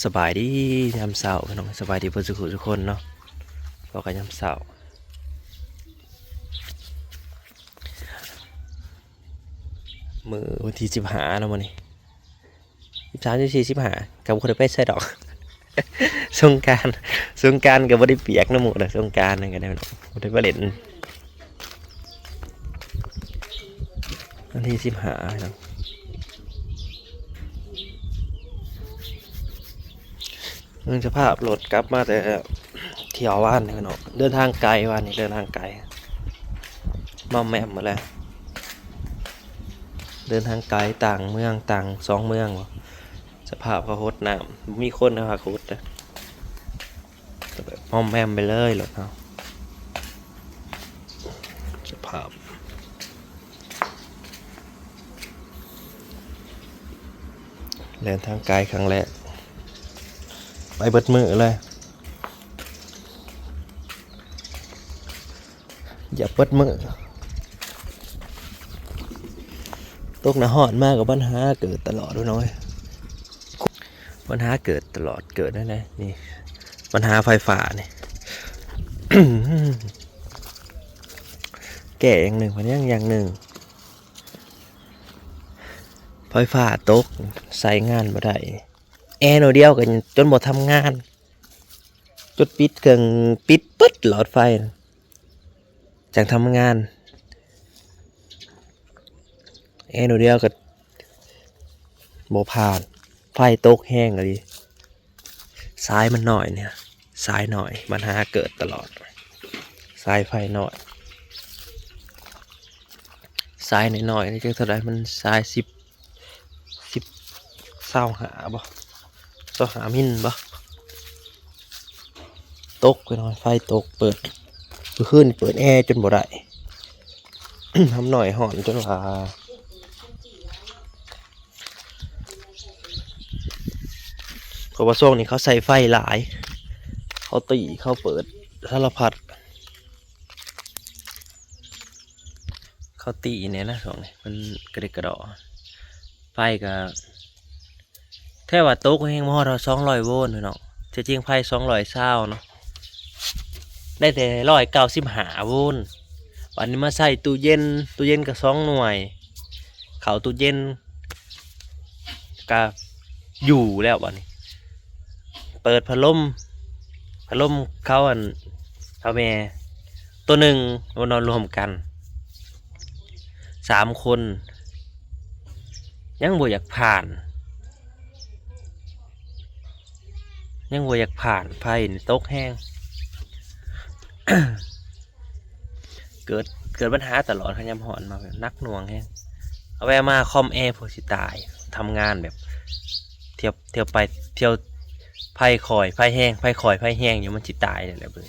ສະບາຍດີຍາມເຊົ້າພີ່ນ້ອງ, ສະບາຍດີເບິດສູ່ຜູ້ສູ່ຄົນເນາະ, ພໍ້ກັນຍາມເຊົ້າ. ມື້ວັນທີສິບຫ້າເນາະ ມື້ນີ້ສິບສາມ ສິບສີ່ ສິບຫ້າ ກໍບໍ່ໄດ້ໄປໃສດອກ. ສົງການ ສົງການກໍບໍ່ໄດ້ປຽກນຳໝູ່ດອກ, ສົງການນັ້ນກໍໄດ້ ບໍ່ໄດ້ໄປຫຼິ້ນ. ວັນທີສິບຫ້າເນາະ, ເບິ່ງສະພາບລົດກັບມາແຕ່ທ່ຽວວານນີ້ເນາະ, ເດີນທາງໄກ ວານນີ້ເດີນທາງໄກ ມອມແມມໝົດແລ້ວ. ເດີນທາງໄກ ຕ່າງເມືອງ ຕ່າງສອງເມືອງ. ສະພາບເຂົາຫົດນ້ຳ ບໍ່ມີຄົນນະ ພາຂຸດເດີ. ກໍແບບມອມແມມໄປເລີຍລົດເຮົາ. ສະພາບ ແລ່ນທາງໄກຄັ້ງແລກ ໄປເບິດມື້ເລີຍ. ຢາກເປີດມື້ ຕົກໜ້າຮ້ອນມາກໍບັນຫາເກີດຕະຫຼອດພີ່ນ້ອງເອີຍ, ບັນຫາເກີດຕະຫຼອດ. ເກີດແນວໃດນີ້ ບັນຫາໄຟຟ້ານີ້ ແກ້ຢ່າງໜຶ່ງ ພັດຍັງຢ່າງໜຶ່ງ, ໄຟຟ້າຕົກ ໃຊ້ງານບໍ່ໄດ້. ແອໜ່ວຍດຽວກໍຈົນບໍ່ທຳງານ. ຈົນປິດເຄື່ອງ ປິດເບິດຫຼອດໄຟ ຈັ່ງທຳງານ. ແອໜ່ວຍດຽວກໍບໍ່ຜ່ານ, ໄຟຕົກແຮງອີ່ຫຼີ. ສາຍມັນໜ້ອຍນີ້ ສາຍໜ້ອຍ ບັນຫາເກີດຕະຫຼອດ. ສາຍໄຟໜ້ອຍ ສາຍນ້ອຍໆນີ້ ຈັກເທົ່າໃດ ມັນສາຍສິບ ສິບ ຊາວຫ້າບໍ່ ຊາວຫ້າມິນບໍ່ ຕົກໄປໜ້ອຍ ໄຟຕົກ. ເປີດ ມື້ຄືນເປີດແອຈົນບໍ່ໄດ້ ທຳໜ້ອຍຮ້ອນຈົນວ່າ ເພາະວ່າຊ່ວງນີ້ເຂົາໃຊ້ໄຟຫຼາຍ ເຂົາຕີ ເຂົາເປີດສາລະພັດ. ເຂົາຕີແດ່ນະ ຊ່ວງນີ້ມັນກະດິກກະດໍ້. ໄຟກໍແທ້ວ່າຕົກແຮງ ບໍ່ຮອດສອງຮ້ອຍໂວນພີ່ນ້ອງ, ທີ່ຈິງໄຟສອງຮ້ອຍຊາວເນາະ ໄດ້ແຕ່ຮ້ອຍເກົ້າສິບຫ້າໂວນ. ບັດນີ້ມາໃຊ້ຕູ້ເຢັນ ຕູ້ເຢັນກໍສອງໜ່ວຍ ເຂົ້າຕູ້ເຢັນ ກະຢູ່ແລ້ວບັດນີ້. ເປີດພັດລົມ ພັດລົມເຂົາ ອັນ ເຖົ້າແມ່ໂຕໜຶ່ງມານອນລວມກັນສາມຄົນ ຍັງບໍ່ຢາກຜ່ານ ຍັງບໍ່ຢາກຜ່ານ. ໄຟນີ້ຕົກແຮງ ເກີດ ເກີດບັນຫາຕະຫຼອດ ຄັນຍາມຮ້ອນມາແບບໜັກໜ່ວງແຮງ. ເອົາແວ່ມາຄອມແອ ພວກຊິຕາຍ ທຳງານແບບ ທ່ຽວ ທ່ຽວໄປ ທ່ຽວ ໄຟຄ່ອຍໄຟແຮງ ໄຟຄ່ອຍໄຟແຮງຢູ່ ມັນຊິຕາຍແລ້ວເບີດ.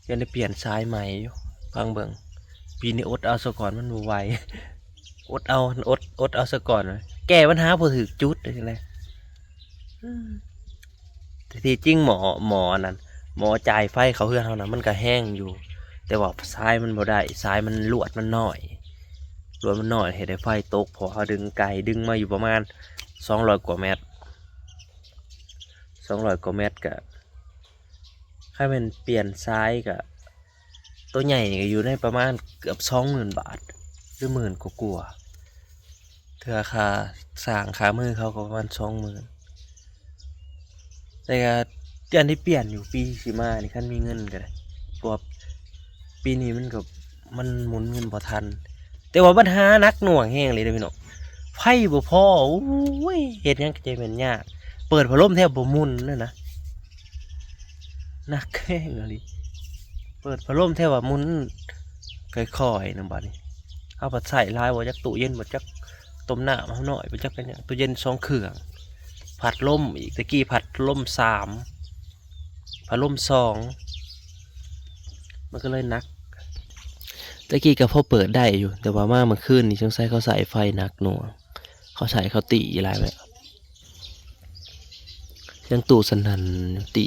ຍັງໄດ້ປ່ຽນສາຍໃໝ່ຢູ່ ຟັງເບິ່ງ. ປີນີ້ອົດເອົາສາກ່ອນ ມັນບໍ່ໄຫວ ອົດເອົາ ອົດ ອົດເອົາສາກ່ອນ ແກ້ບັນຫາບໍ່ຖືກຈຸດ ຈັ່ງໃດ. ແຕ່ທີ່ຈິງໝໍ ໝໍອັນນັ້ນ ໝໍຈ່າຍໄຟເຂົ້າເຮືອນເຮົານະ ມັນກະແຮງຢູ່ ແຕ່ວ່າສາຍມັນບໍ່ໄດ້ ສາຍມັນ ລວດມັນໜ້ອຍ ລວດມັນໜ້ອຍ ເຮັດໃຫ້ໄຟຕົກ. ເພາະເຮົາດຶງໄກ ດຶງມາຢູ່ປະມານສອງຮ້ອຍກວ່າແມັດ ສອງຮ້ອຍກວ່າແມັດ ກະ ຄັນແມ່ນປ່ຽນສາຍກະ ໂຕໃຫຍ່ນີ້ກໍຢູ່ໃນປະມານເກືອບສອງໝື່ນບາດ ຫຼື ໝື່ນກວ່າໆ ເທື່ອຄ່າຊ່າງຄ່າມືເຂົາກໍປະມານສອງໝື່ນ. ແຕ່ກໍຢ້ານໄດ້ປ່ຽນຢູ່ປີຊິມານີ້ ຄັນມີເງິນກໍໄດ້ ເພາະວ່າປີນີ້ມັນກໍ ມັນໝູນເງິນບໍ່ທັນ. ແຕ່ວ່າບັນຫາໜັກໜ່ວງແຮງເລີຍເດີພີ່ນ້ອງ, ໄຟບໍ່ພໍ ໂອ້ຍ ເຮັດຫຍັງກໍຈະແມ່ນຍາກ. ເປີດພັດລົມແທບບໍ່ໝຸນນັ້ນນະ ໜັກແຮງອີ່ຫຼີ. ເປີດພັດລົມແທບວ່າໝຸນຄ່ອຍໆນຳ ບາດນີ້ເຮົາພັດໃຊ້ຫຼາຍ ບໍ່ຈັກຕູ້ເຢັນ ບໍ່ຈັກຕົ້ມນ້ຳເຮົາໜ້ອຍ ບໍ່ຈັກອັນຫຍັງ. ຕູ້ເຢັນສອງເຄື່ອງ ພັດລົມອີກ ແຕ່ກີ້ພັດລົມສາມ ພັດລົມສອງ ມັນກໍເລີຍໜັກ. ແຕ່ກີ້ກໍພໍເປີດໄດ້ຢູ່ ແຕ່ວ່າມາມື້ຄືນນີ້ ສົງໄສເຂົາໃຊ້ໄຟໜັກໜ່ວງ ເຂົາໃຊ້ ເຂົາຕີຫຼາຍແລ້ວ. ສຽງຕູ້ສະໜັ່ນຕີ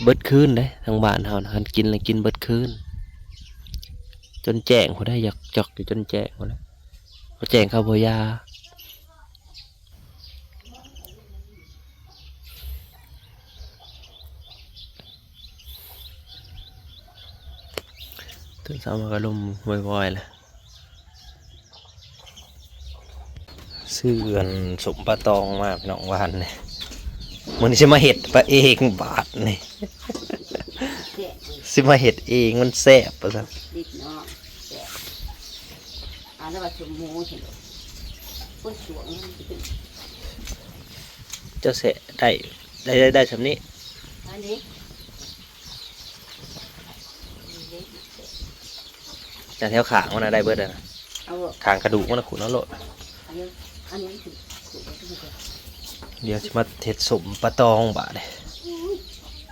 ເບິດຄືນເດ້ ທາງບ້ານເຮົານະ ຄັນກິນລະກິນເບິດຄືນ ຈົນແຈ້ງພຸ້ນໄດ໋ ຢອກໆຢູ່ຈົນແຈ້ງພຸ້ນນະ. ພໍແຈ້ງເຂົາບໍ່ຢາ ເຊົ້າມາກໍລົມວອຍໆແຫຼະ. ຊື້ອັນ ສົ້ມປາຕອງມາພີ່ນ້ອງ ວານນີ້. ມື້ນີ້ຊິມາເຮັດປາເອງບາດນີ້. ແຊບເລີຍ ຊິມາເຮັດເອງ ມັນແຊບວ່າຊັ້ນ. ເດັດເນາະ ແຊບ. ອ່າ ແລ້ວວ່າສົ້ມໝູຊັ້ນດອກ ຄົນສວງມັນຊິເປັນ ເຈົ້າແຊະໄດ້ ໄດ້ ໄດ້ ໄດ້ຊ່ຳນີ້ ອັນນີ້. ຈາກແຖວຂ້າງມັນນະໄດ້ເບິດແລ້ວນະ. ເອົາ ຂ້າງກະດູກມັນນະ ຂູດເອົາໂລດ. ອັນນີ້ ອັນນີ້ມັນຄືຂູດເອົາໂລດ. ດຽວຊິມາເຮັດສົ້ມປາຕອງບາດນີ້. ໂອ້ຍ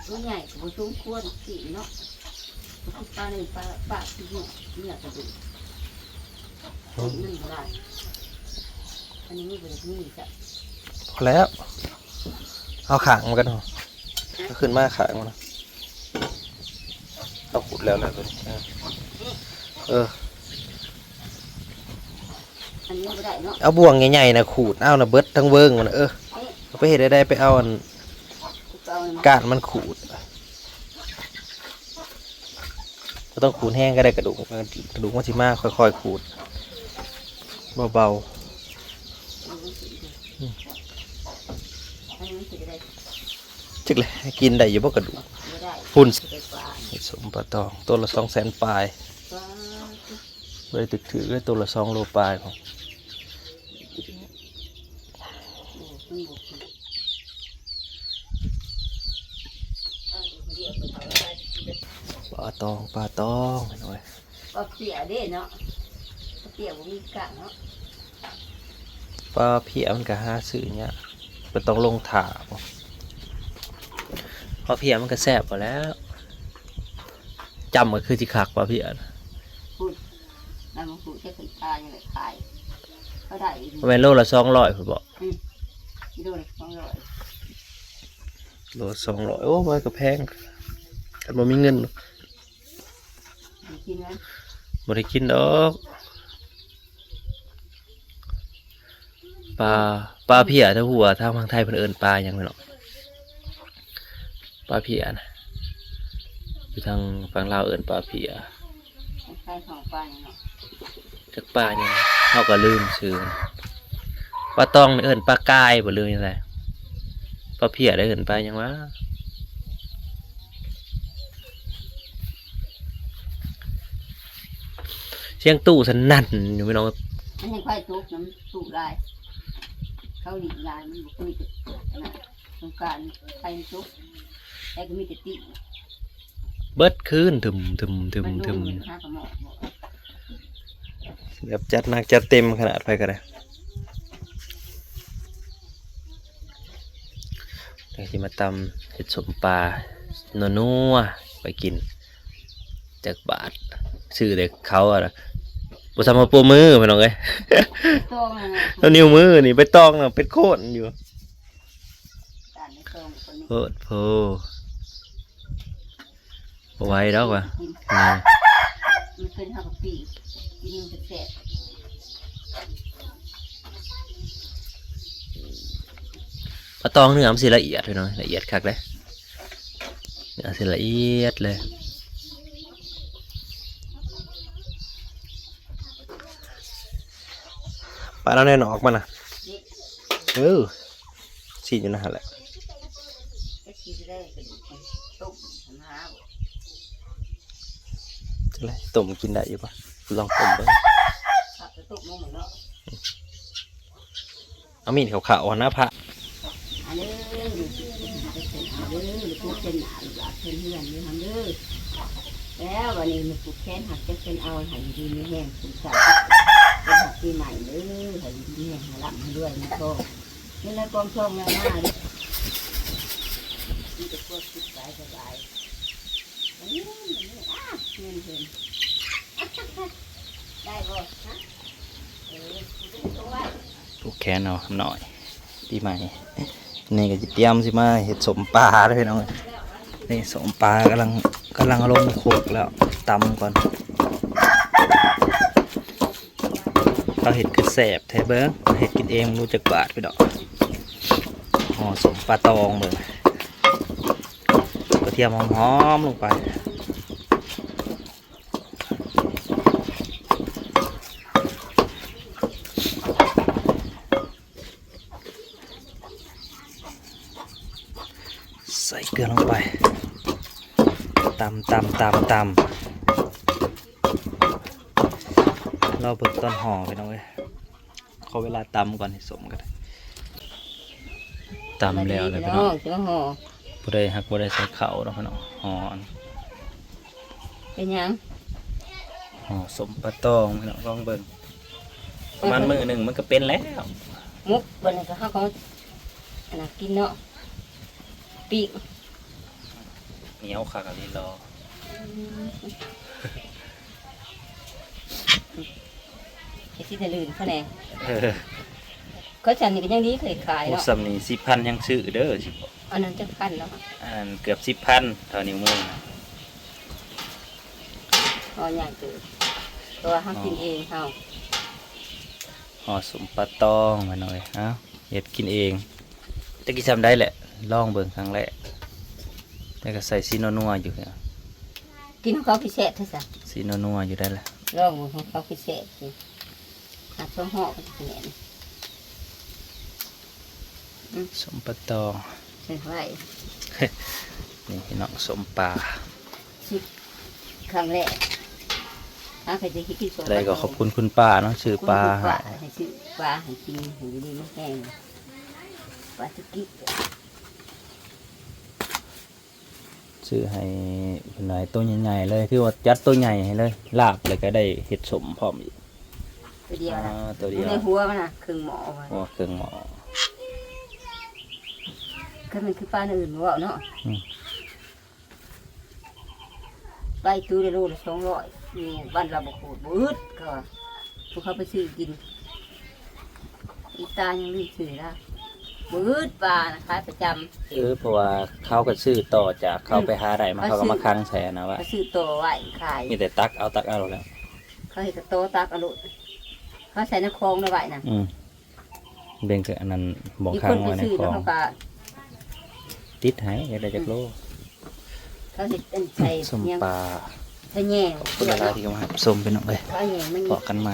ຕົວໃຫຍ່ກໍບໍ່ສົມຄວນກິນເນາະ. ປາໜຶ່ງ ປາ ປາກິນເນາະ ເນື້ອກະດູກ ອືມ ມັນບໍ່ຫຼາຍ. ອັນນີ້ມັນບໍ່ໄດ້ມີຈ້ະ. ພໍແລ້ວ ເອົາຂ້າງມັນກັນເນາະ. ເອົາຂຶ້ນມາຂ້າງມັນນະ. ເອົາຂູດແລ້ວແຫຼະຕົວນີ້. ເອີ ເອີ ອັນນີ້ບໍ່ໄດ້ເນາະ. ເອົາບ່ວງໃຫຍ່ໆນະຂູດເອົານະ ເບິດທັງເວີງມັນ. ເອີ ເອົາໄປເຮັດໄດ້ ໄປເອົາອັນ ກ້ານມັນຂູດ. ບໍ່ຕ້ອງຂູດແຮງກໍໄດ້ ກະດູກ ກະດູກມັນຊິມາ ຄ່ອຍໆຂູດເບົາໆ. ອືມ ຈັກແຫຼະ ກິນໄດ້ຢູ່ບໍ່ກະດູກ? ບໍ່ໄດ້ ພຸ້ນ ເຮັດສົ້ມປາຕອງ ໂຕລະສອງແສນປາຍ. ປາດ ບໍ່ໄດ້ຖືກໆເລີຍ ໂຕລະສອງໂລປາຍພຸ້ນ. ປາຕອງ ປາຕອງ ພີ່ນ້ອງເອີຍ. ປາເພຍເດ້ເນາະ ປາເພຍບໍ່ມີກ້າງເນາະ. ປາເພຍມັນກໍຫາຊື້ຍາກ ກໍຕ້ອງລົງຖ້າ. ປາເພຍມັນກໍແຊບພໍແລ້ວ ຈ້ຳກໍຄືຊິຄັກ ປາເພຍນະ. ພຸ້ນ ນຳມາປູກໃສ່ເພິ່ນຂາຍ ຍັງໄດ້ຂາຍ ເຂົາໄດ້ຢູ່. ບໍ່ແມ່ນໂລລະສອງຮ້ອຍພຸ້ນບໍ? ອືມ ກິໂລລະສອງຮ້ອຍ ໂລສອງຮ້ອຍ. ໂອ້ ມັນກໍແພງ ຄັນບໍ່ມີເງິນ ໄດ້ກິນໄຫມ? ບໍ່ໄດ້ກິນດອກ. ປາ ປາເພຍ ເຈົ້າຮູ້ວ່າທາງຝັ່ງໄທເພິ່ນເອີ້ນປາຫຍັງແມ່ນເນາະ? ປາເພຍນະ ຢູ່ທາງຝັ່ງລາວເອີ້ນປາເພຍ. ຄ້າຍໆຂອງປາຫຍັງເນາະ? ຈັກປາຫຍັງ ເຮົາກໍລືມຊື່. ປາຕອງນີ້ເອີ້ນປາກາຍບໍ່ ຫຼືຈັ່ງໃດ? ປາເພຍໄດ້ເອີ້ນປາຫຍັງວະ? ສຽງຕູ້ສະໜັ່ນຢູ່ພີ່ນ້ອງ. ມັນຍັງໄຟຕົກນຳຕູ້ຫຼາຍ ເຂົາຫຼີກຫຼາຍ ມັນບໍ່ຄືແຕ່ອັນນັ້ນ ສົງການໄຟມັນຕົກ ແຕ່ກໍມີແຕ່ຕີ ເບິດຄືນ ທຶມໆໆໆ. ແບບຈັດໜັກຈັດເຕັມຂະໜາດ ໃຜກໍໄດ້. ດຽວຊິມາຕຳເຮັດສົ້ມປານົວໆໄປກິນ. ຈັກບາດ ຊື້ແຕ່ເຂົາ ບໍ່ຊໍ່າເອົາໂປ້ມືພີ່ນ້ອງເອີຍ. ຕອງນະ ເອົານິ້ວມືນີ້ໄປຕອງນະ ເປັນໂຄນຢູ່. ໂພດໂພ ບໍ່ໄຫວດອກວ່າ ມັນເປັນເຮົາກໍປີ້ງກິນມັນແຊບ. ປາຕອງເນື້ອມັນຊິລະອຽດເນາະ ລະອຽດຄັກເດ້ ເນື້ອຊິລະອຽດເລີຍ. ປາດເອົາແນວນອກມັນນະ ເອີ. ຊີ້ນຢູ່ນັ້ນແຫຼະ. ຈັ່ງໃດ ຕົ້ມກິນໄດ້ຢູ່ບໍ່? ລອງຕົ້ມເບິ່ງ. ເອົາມີດຂາວໆຫັ້ນນະພະ. ແລ້ວບັດນີ້ມາຜູກແຂນຫາກຈັກແຂນເອົາ ໃຫ້ຢູ່ດີມີແຮງ ສຸກສານປີໃໝ່ເດີ ໃຫ້ຢູ່ດີມີແຮງ ໃຫ້ລ່ຳໃຫ້ລວຍ ເງິນທອງ ເງິນໃນກອງທອງໄຫຼມາເດີ ມີແຕ່ຄວາມສຸກກາຍສະບາຍ. ອັນນີ້ ອັນນີ້ ອ້າ ເງິນເພິ່ນ ໄດ້ບໍ່ ຮະ? ເອີ ຜູກແຂນເອົາໜ້ອຍ ປີໃໝ່. ນີ້ກໍຊິຕຽມຊິມາເຮັດສົ້ມປາເດີພີ່ນ້ອງ. ນີ້ສົ້ມປາກຳລັງ ກຳລັງລົງຄົກແລ້ວ ຕຳກ່ອນ. ເຂົາເຮັດຄືແຊບແທ້ເບິ່ງ ເຮັດກິນເອງບໍ່ຮູ້ຈັກບາດພີ່ນ້ອງ. ຫໍ່ສົ້ມປາຕອງເບິ່ງ ກະທຽມຫອມໆລົງໄປ. ເກືອລົງໄປ ຕຳ ຕຳ ຕຳ ຕຳ ລໍເບິ່ງຕອນຫໍ່ ພີ່ນ້ອງເອີຍ. ຂໍເວລາຕຳກ່ອນ ໃຫ້ສົມກັນ ຕຳແລ້ວແຫຼະພີ່ນ້ອງ ຊິມາຫໍ່ ຜູ້ໃດຮັກບໍ່ໄດ້ໃສ່ເຂົ້າດອກພີ່ນ້ອງ ຫໍ່ ເປັນຫຍັງ ຫໍ່ສົ້ມປາຕອງພີ່ນ້ອງ ລອງເບິ່ງ ປະມານມື້ໜຶ່ງມັນກໍເປັນແລ້ວ ໝົກບັດນີ້ກໍເຮົາກໍອັນນັ້ນກິນເນາະ ປີ້ງ ໜຽວຄັກອີ່ຫຼີຫຼໍ ອືມ ເຮັດຊິໄດ້ລື່ນເຂົາແດ່ ເອີ ເຂົາຊັ້ນນີ້ກໍຍັງດີ ເຄີຍຂາຍເນາະ ໂອ້ ສ່ຳນີ້ສິບພັນຍັງຊື້ເດີ ອັນນັ້ນຈັກພັນເນາະ ອັນນັ້ນເກືອບສິບພັນ ເທົ່ານິ້ວມືນະ ຫໍ່ໃຫຍ່ເຕີບ ເພາະວ່າເຮົາກິນເອງເຮົາ ຫໍ່ສົ້ມປາຕອງ ພີ່ນ້ອງເອີຍ ເອົາ ເຮັດກິນເອງ ຈັກຊິຊ່ຳໃດແຫຼະ ລອງເບິ່ງຄັ້ງແລກ ແຕ່ກໍໃສ່ສີນົວໆຢູ່ ກິນຂອງເຂົາຄືແຊບແທ້ຊະ ສີນົວໆຢູ່ໄດ໋ລະ ລອງເບິ່ງຂອງເຂົາຄືແຊບ ຫັກສອງຫໍ່ກໍຊິແມ່ນ ອືມ ສົ້ມປາຕອງ ເຮັດໄວ້ ນີ້ພີ່ນ້ອງ ສົ້ມປາ ຊິ ຄັ້ງແລກ ຫາໃຜຈະເຮັດກິນສົ້ມ ແລ້ວກໍຂອບຄຸນຄຸນປ້າເນາະ ຊື້ປາໃຫ້ ໃຫ້ຊື້ປາໃຫ້ກິນ ໃຫ້ຢູ່ດີມີແຮງ ປາສຸກິ ຊື້ໃຫ້ເພິ່ນຫຼາຍ ໂຕໃຫຍ່ໆເລີຍ ຄືວ່າຈັດໂຕໃຫຍ່ໃຫ້ເລີຍ ລາບແລ້ວກໍໄດ້ເຮັດສົ້ມພ້ອມອີກ ໂຕດຽວນະ ອ່າ ໂຕດຽວ ຢູ່ໃນຫົວມັນນະ ເຄິ່ງໝໍ້ ໂອ້ ເຄິ່ງໝໍ້ ຄັນແມ່ນຄືປາອື່ນບໍ່ເວົ້າເນາະ ອືມ ໄປຕູ້ລະໂລລະສອງຮ້ອຍ ຢູ່ບ້ານລາວບໍ່ຂູດ ບໍ່ອຶດ ເຂົາວ່າ ພວກເຂົາໄປຊື້ກິນ ອີຕາຍັງລືມຊື່ລາວ ບໍ່ອຶດ ປານະຂາຍປະຈຳ ເອີ ເພາະວ່າເຂົາກໍຊື້ຕໍ່ຈາກເຂົາ ອືມ ໄປຫາໄດ້ມາ ເຂົາກໍມາຂັງໃສ່ຫັ້ນນະວ່າ ເຂົາຊື້ຕໍ່ໄວ້ຂາຍ ມີແຕ່ຕັກເອົາ ຕັກເອົາແລ້ວ ເຂົາເຮັດກະໂຕຕັກເອົາໂລດ ເຂົາໃສ່ໃນຄອງໄວ້ນະ ອືມ ແບ່ງແຕ່ອັນນັ້ນບໍ່ ມີຄົນໄປຊື້ແລ້ວເຂົາກໍຕິດໃຫ້ ຢາກໄດ້ຈັກໂລ ເຂົາເຮັດອັນໃສ່ສົ້ມປາ ໃສ່ແຍງ ຂອບຄຸນຫຼາຍໆທີ່ເຂົ້າມາຮັບຊົມ ພີ່ນ້ອງເອີຍ ເຂົາເອົາແຍງມັນ ພໍ້ກັນໃໝ່